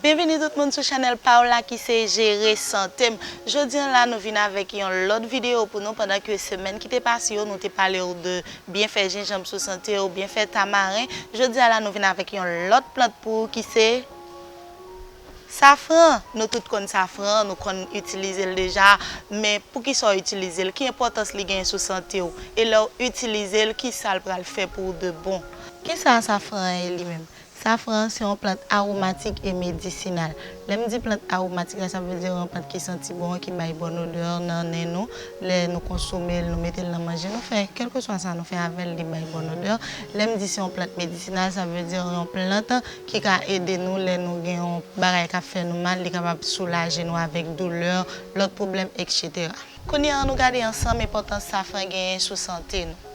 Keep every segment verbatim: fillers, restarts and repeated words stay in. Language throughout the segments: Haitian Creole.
Byenvini tout moun sou chanèl pa w la ki se Jere Sante m. Jodi a la nou vin avèk yon lòt videyo pou nou pandan ke semèn ki te pase yo nou te pale w de byenfè jenjanm sou sante w, byenfè tamaren. Jodi a la nou vin avèk yon lòt plant pou ou ki se safran. Nou tout konn safran, nou konn itilize l deja, men poukisa w itilize l? Ki enpòtans li genyen sou sante w? E lè w itilize l, kisa l pral fè pou ou de bon? Kisa safran an ye li menm? Safran an se yon plant awomatik e medisinal. Lè m di plant awomatik la, sa vle di yon plant ki santi bon, ki bay bòn odè nan nen nou. Lè nou konsome l, nou mete l nan manje, nou fè kèlkeswa sa nou fè avè l, li bay bòn odè. Lè m di se yon plant medisinal, sa vle di yon plant ki ka ede nou lè nou gen yon bagay k ap fè nou mal, li kapab soulaje nou avèk doulè, lòt pwoblèm, etsetera. Kounye a, ann nou gade ansanm enpòtans safran genyen sou sante nou.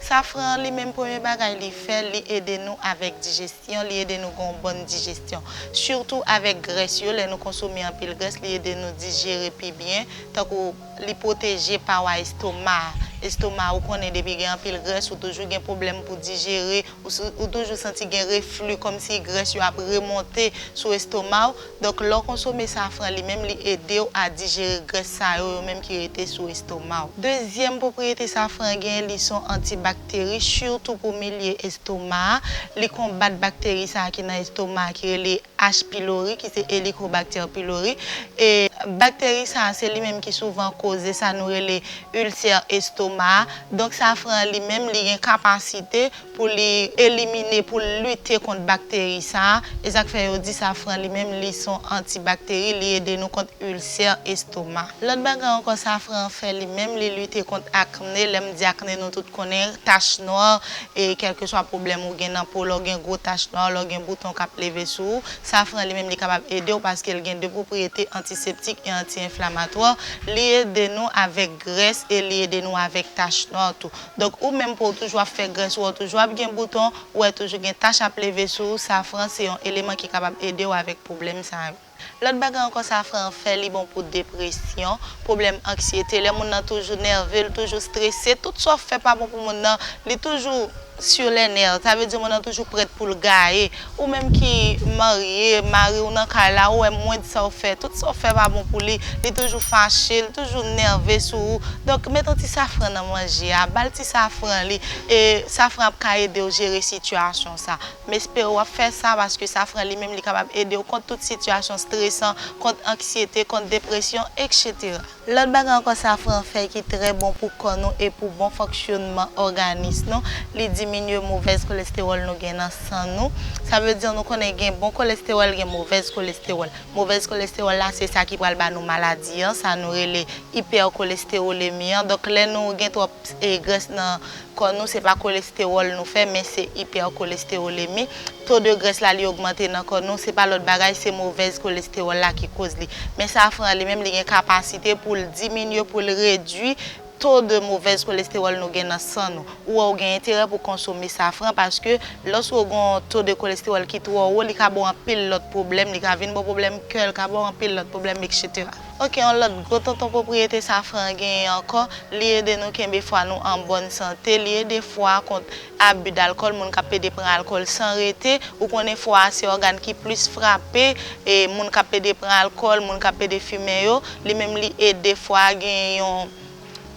Safran an li menm, premye bagay li fè, li ede nou avèk dijesyon, li ede nou gen yon bòn dijesyon. Sitou avèk grès yo, lè nou konsome anpil grès, li ede nou dijere pi byen, tankou li pwoteje pawa estoma. Estoma, ou konnen depi gen anpil grès, ou toujou gen pwoblèm pou dijere, ou, sou- ou toujou santi gen refli, kòmsi grès yo ap remonte sou estoma w. Donk, lè w konsome safran, li menm, li ede w a dijere grès sa yo, yo menm ki rete sou estoma w. Dezyèm pwopriyete safran genyen, li se yon antibakteri, sitou pou milye estoma a. Li konbat bakteri sa a ki nan estoma a, ki rele H. pylori, ki se Helicobacter pylori. E bakteri sa a, se li menm ki souvan koze sa nou rele ilsè estoma a. Donk, safran an li menm, li gen kapasite pou li elimine, pou l lite kont bakteri sa a. E sa k fè yo di safran li menm, li se yon antibakteri, li ede nou kont ilsè estoma. Lòt bagay ankò safran an fè li menm, li lite kont akne. Lè m di akne, nou tout konnen tach nwa, e kèlkeswa pwoblèm ou gen nan po, lè w gen gwo tach nwa, lè w gen bouton k ap leve sou ou, safran li menm li kapab ede w paske l gen de pwopriyete antiseptik e anti-enflamatwa. Li ede nou avèk grès e li ede nou avèk tach nwa tou. Donk, ou menm pou w toujou ap fè grès, ou wè w toujou ap gen bouton, ou wè toujou gen tach ap leve sou ou, safran se yon eleman ki kapab ede w avèk pwoblèm sa yo. Lòt bagay ankò, safran an fè, li bon pou depresyon, pwoblèm anksyete. Lè moun nan toujou nève, l toujou strese, tout sa w fè pa bon pou moun nan, li toujou sur les nerfs. Sa vle di moun nan toujou prèt pou l gaye. Ou menm ki marye, mari w nan kay la, ou wè mwens sa w fè, tout sa w fè pa bon pou li, li toujou fache, li toujou nève sou ou. Donk, met yon ti safran nan manje a, ba l ti safran li, e safran ap ka ede w jere sitiyasyon sa. M espere w ap fè sa, paske safran li menm, li kapab ede w kont tout sitiyasyon stresan, kont anksyete, kont depresyon, etsetera. Lòt bagay ankò, safran fè ki trè bon pou kò nou e pou bon fonksyonman òganis nou, li diminye movèz kolestewòl nou gen nan san nou. Sa vle di nou konnen gen bon kolestewòl, gen movèz kolestewòl. Movèz kolestewòl la, se sa ki pral ba nou maladi an, sa nou rele ipèkolestewolemi an. Donk, lè nou gen twòp, e, grès nan kò nou, se pa kolestewòl nou fè, men se ipèkolestewolemi. To de grès la, li ogmante nan kò nou, se pa lòt bagay, se movèz kolestewòl la ki koz li. Men safran li menm, li gen kapasite pou l diminye, pou l redui to de movèz kolestewòl nou gen nan san nou. Ou wè, ou gen enterè pou konsome safran, paske lòske w gen yon to de kolestewòl ki twò wo, li ka ba w anpil lòt pwoblèm, li ka vin ba w pwoblèm kè, li ka ba w anpil lòt pwoblèm, etsetera. Oke, yon lòt gwo tonton pwopriyete safran an genyen ankò, li ede nou kenbe fwa nou an bòn sante, li ede fwa a kont abi dalkòl, moun k ap pede pran alkòl san rete. Ou konnen fwa a se ògàn ki plis frape, e moun k ap pede pran alkòl, moun k ap pede fimen yo, li menm li ede fwa a genyen yon,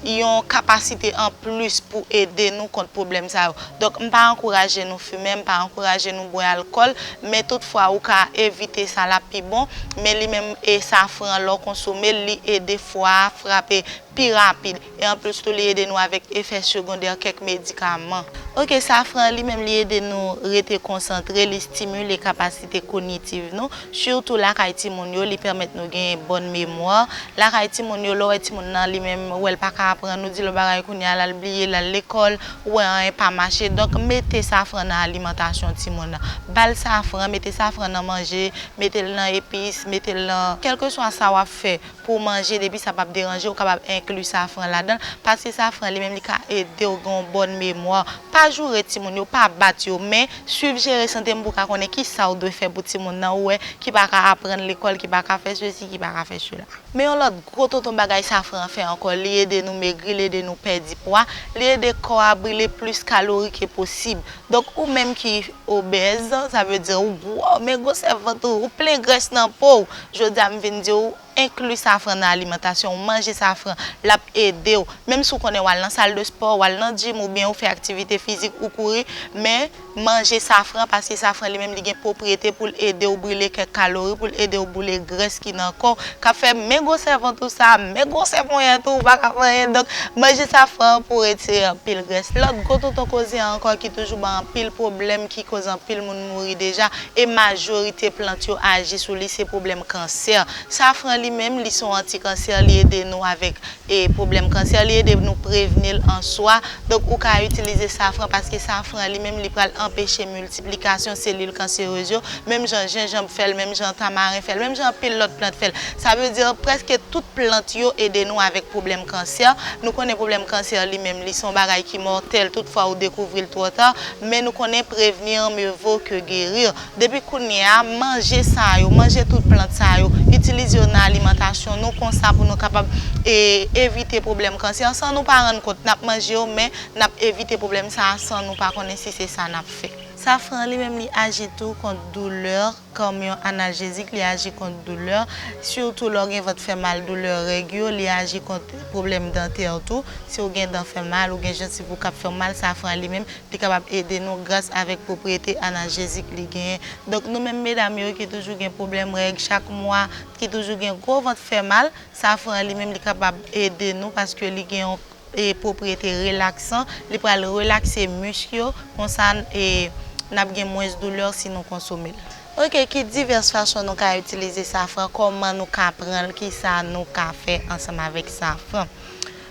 yon kapasite an plis pou ede nou kont pwoblèm sa yo. Donk, m pa ankouraje nou fimen, m pa ankouraje nou bwè alkòl, men toutfwa ou ka evite sa, l ap pi bon. Men li menm, e safran, lè w konsome l, li ede fwa a frape pi rapid. E anplis tou, li ede nou avèk efè segondè kèk medikaman. Oke, safran li menm, li ede nou rete konsantre, li stimile kapasite konyitiv nou, sitou lakay timoun yo, li pèmèt nou gen bòn memwa. Lakay timoun yo, lè w wè timoun nan li menm, ou wè l pa ka aprann, ou di l yon bagay kounye a, l al bliye, l al lekòl, ou wè anyen pa mache. Donk, mete safran nan alimantasyon timoun nan. Ba l safran, mete safran nan manje, mete l nan epis, mete l nan kèlkeswa sa w ap fè pou w manje, depi sa p ap deranje w, ou kapab en- enkli safran ladan l, paske safran li menm li ka ede w gen yon bòn memwa. Pa joure timoun yo, pa bat yo, men swiv jere sante m pou w ka konnen kisa w dwe fè pou timoun nan, ou wè, ki pa ka aprann lekòl, ki pa ka fè sesi, ki pa ka fè sela. Men yon lòt gwo tonton bagay safran an fè ankò, li ede nou megri, li ede nou pèdi pwa, li ede kò a brile plis kalori ke posib. Donk, ou menm ki obèz, sa vle di ou gwò, men gwosè vant ou, ou plen grès nan po w. Jodi a, m vin di w, enkli safran nan alimantasyon w, manje safran, l ap ede w. Menm si w konnen w al nan sal de spò, w al nan gym, oubyen ou fè aktivite fizik, ou kouri, men manje safran, paske safran li menm li gen pwopriyete pou l ede w brile kèk kalori, pou l ede w brile grès ki nan kò w, k ap fè men gwosè vant ou sa, men gwosè ponyèt ou, ou pa ka fè anyen. Donk, manje safran pou retire anpil grès. Lòt gwo tonton koze ankò ki toujou ban anpil pwoblèm, ki koz anpil moun mouri deja, e majorite plant yo aji sou li, se pwoblèm kansè. Safran li menm, li se yon antikansè, li ede nou avèk e pwoblèm kansè, li ede nou prevni l an swa. Donk, ou ka itilize safran paske safran li menm, li pral anpeche miltiplikasyon selil kanserez yo, menm jan jenjanm fè l, menm jan tamaren fè l, menm jan anpil lòt plant fè l. Sa vle di, prèske tout plant yo ede nou avèk pwoblèm kansè. Nou konnen pwoblèm kansè li menm, li se yon bagay ki mòtèl, toutfwa ou dekouvri l twò ta, men nou konnen prévenir mieux vaut que guérir. Depi kounye a, manje sa yo, manje tout plant sa yo, itilize yo nan alimantasyon nou konsa pou nou kapab e, evite pwoblèm kansè. San nou pa rann kont, n ap manje yo, men n ap evite pwoblèm sa a san nou pa konnen si se sa n ap fè. Safran li menm li aji tou kont doulè, kòm yon analjezik, li aji kont doulè, sitou lè w gen vant fè mal, doulè règ yo, li aji kont pwoblèm dantè tou. Si w gen dan fè mal, ou gen jansiv ou k ap fè w mal, safran li menm, li kapab ede nou gras avèk pwopriyete analjezik li genyen. Donk, nou menm medam yo ki toujou gen pwoblèm règ chak mwa, ki toujou gen gwo vant fè mal, safran li menm li kapab ede nou paske li gen yon, e, pwopriyete relaksan, li pral relakse misk yo, konsa, e, n ap gen mwens doulè si nou konsome l. Oke, ki divès fason nou ka itilize safran? Kòman nou ka pran l? Kisa nou ka fè ansanm avèk safran?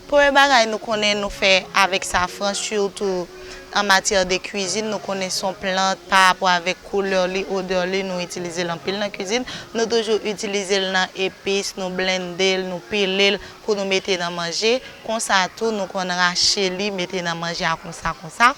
Premye bagay nou konnen nou fè avèk safran, sitou an matyè de kwizin, nou konnen se yon plant pa rapò avèk koulè li, odè li, nou itilize l anpil nan kwizin. Nou toujou itilize l nan epis, nou blende l, nou pile l pou nou mete nan manje. Konsa tou, nou konn rache li, mete nan manje a konsa, konsa.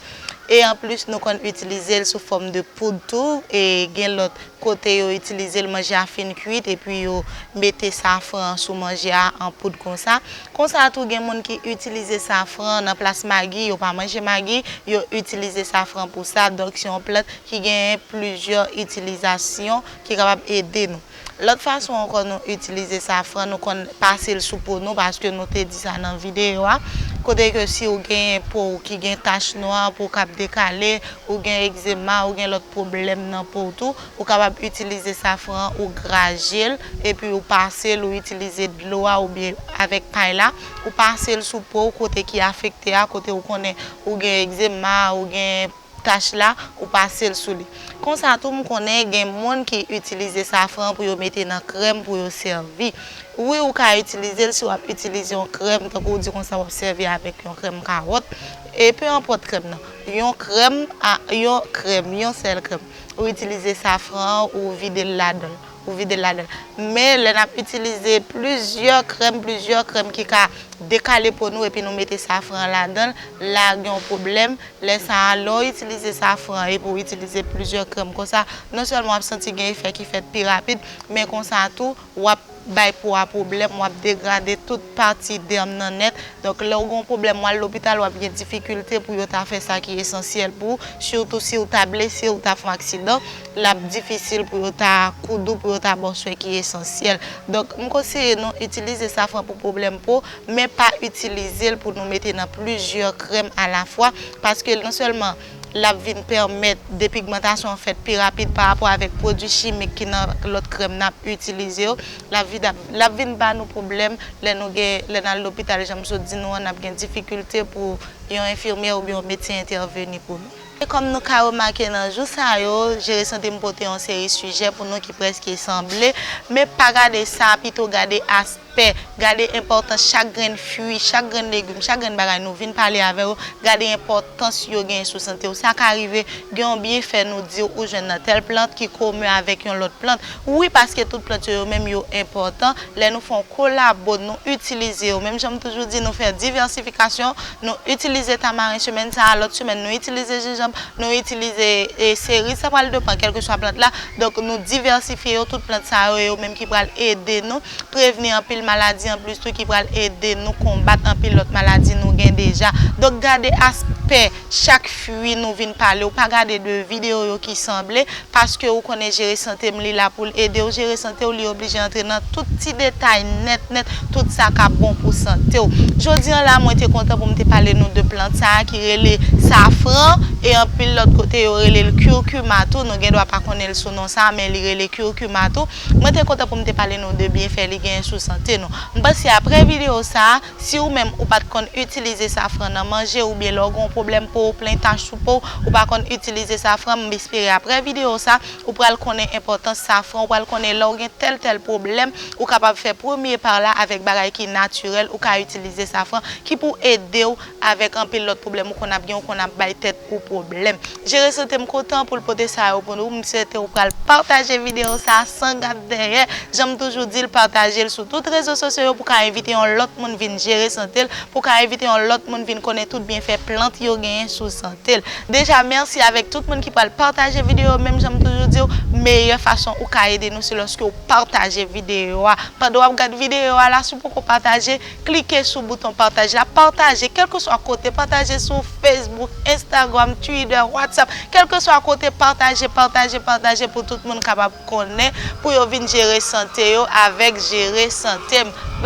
E anplis, nou konn itilize l sou fòm de poud tou, e gen lòt kote yo itilize l, manje a fin kuit, epi yo mete safran an sou manje a an poud konsa. Konsa tou, gen moun ki itilize safran nan plas magi, yo pa manje magi, yo itilize safran pou sa. Donk, se yon plant ki genyen plizyè itilizasyon ki kapab ede nou. Lòt fason ankò nou itilize safran, nou konn pase l sou po nou, paske nou te di sa nan videyo a. Kote ke si w genyen po w ki gen tach nwa, po w k ap dekale, ou gen egzema, ou gen lòt pwoblèm nan po w tou, ou kapab itilize safran, ou graje l, epi ou pase l, ou itilize dlo a oubyen avèk pay la, ou pase l sou po w kote ki afekte a, kote ou konnen ou gen egzema, ou gen tach la, ou pase l sou li. Konsa tou, m konnen gen moun ki itilize safran pou yo mete nan krèm pou yo sèvi. Wi, ou ka itilize l si w ap itilize yon krèm, tankou w di konsa w ap sèvi avèk yon krèm kawòt. E pe enpòt krèm nan. Yon krèm, a, yon krèm, yon sèl krèm. Ou itilize safran an, ou vide l ladan l. Ou vide l ladan l. Men, lè n ap itilize plizyè krèm, plizyè krèm ki ka dekale po nou, epi nou mete safran an ladan l, la gen yon pwoblèm. Lè sa a, lè w itilize safran epi w itilize plizyè krèm konsa, non sèlman w ap santi gen efè ki fèt pi rapid, men konsa tou, w ap bay po a pwoblèm, w ap degrade tout pati dèm nan nèt. Donk, lè w gen yon pwoblèm, w al lopital, w ap gen difikilte pou yo ta fè sa ki esansyèl pou ou, sitou si w ta blese, ou ta fè yon aksidan, l ap difisil pou yo ta koud ou, pou yo ta ba w swen ki esansyèl. Donk, m konseye nou itilize safran pou pwoblèm po, men pa itilize l pou nou mete nan plizyè krèm alafwa, paske non sèlman l ap vin pèmèt depigmantasyon an fèt pi rapid pa rapò avèk pwodui chimik ki nan lòt krèm n ap itilize yo, l ap vin, l ap vin ba nou pwoblèm lè nou gen, lè n al lopital, jan m sot di nou an, n ap gen difikilte pou yon enfimyè oubyen yon medsen entèveni pou nou. E kòm nou ka remake nan jou sa yo, Jere Sante m pote yon seri sijè pou nou ki prèske sanble, men pa gade sa, pito gade aspè aspè. Gade enpòtans chak grenn fwi, chak grenn legim, chak grenn bagay nou vin pale avè w. Gade enpòtans yo genyen sou sante w. Sa ka rive gen yon byenfè nou di w ou jwenn nan tèl plant ki komen avèk yon lòt plant. Wi, paske tout plant yo, yo menm yo enpòtan. Lè nou fè yon kolabo, nou itilize yo. Menm jan m toujou di, nou fè divèsifikasyon, nou itilize tamaren semèn sa a, lòt semèn nou itilize jenjanm, nou itilize e, seriz, sa pral depann kèlkeswa plant la. Donk nou divèsifye yo, tout plant sa yo, yo menm ki pral ede nou prevni anpil maladi, anplis tou ki pral ede nou konbat anpil lòt maladi nou gen deja. Donk gade aspè chak fwi nou vin pale, ou pa gade de videyo yo ki sanble, paske ou konnen jere sante m li la pou l ede w jere sante w, li oblije antre nan tout ti detay nèt nèt, tout sa k ap bon pou sante w. Jodi an la, mwen te kontan pou m te pale nou de plant sa a ki rele safran, e anpil lòt kote yo rele l curcuma tou, nou gen dwa pa konnen l sou non sa a, men li rele curcuma tou. Mwen te kontan pou m te pale nou de byenfè li genyen sou sante nou. M panse apre videyo sa a, si ou menm ou pa t konn itilize safran nan manje oubyen lè w gen yon pwoblèm po w, plen tach sou po w, ou pa konn itilize safran, m espere apre videyo sa, ou pral konnen enpòtans safran, ou pral konnen lè w gen tèl tèl pwoblèm, ou kapab fè premye pa la avèk bagay ki natirèl, ou ka itilize safran ki pou ede w avèk anpil lòt pwoblèm ou konn ap gen, ou konn ap bay tèt ou pwoblèm. Jere sante m kontan pou l pote sa yo pou nou. M swete ou pral pataje videyo sa a san gad dèyè. Jan m toujou di l, pataje l sou tout rezo sosyo yo pou ka envite yon lòt moun vin jere sante l, pou ka envite yon lòt moun vin konnen tout byenfè plant yo genyen sou sante l. Deja, mèsi avèk tout moun ki pral pataje videyo yo. Menm jan m toujou di w, meyè fason ou ka ede nou se lòske w pataje videyo a. Pandan w ap gad videyo a la, si w poko pataje, klike sou bouton pataje la, pataje, kèlkeswa kote, pataje sou Facebook, Instagram, Twitter, WhatsApp, kèlkeswa kote, pataje, pataje, pataje pou tout moun kapab konnen, pou yo vin jere sante yo avèk Jere Sante M.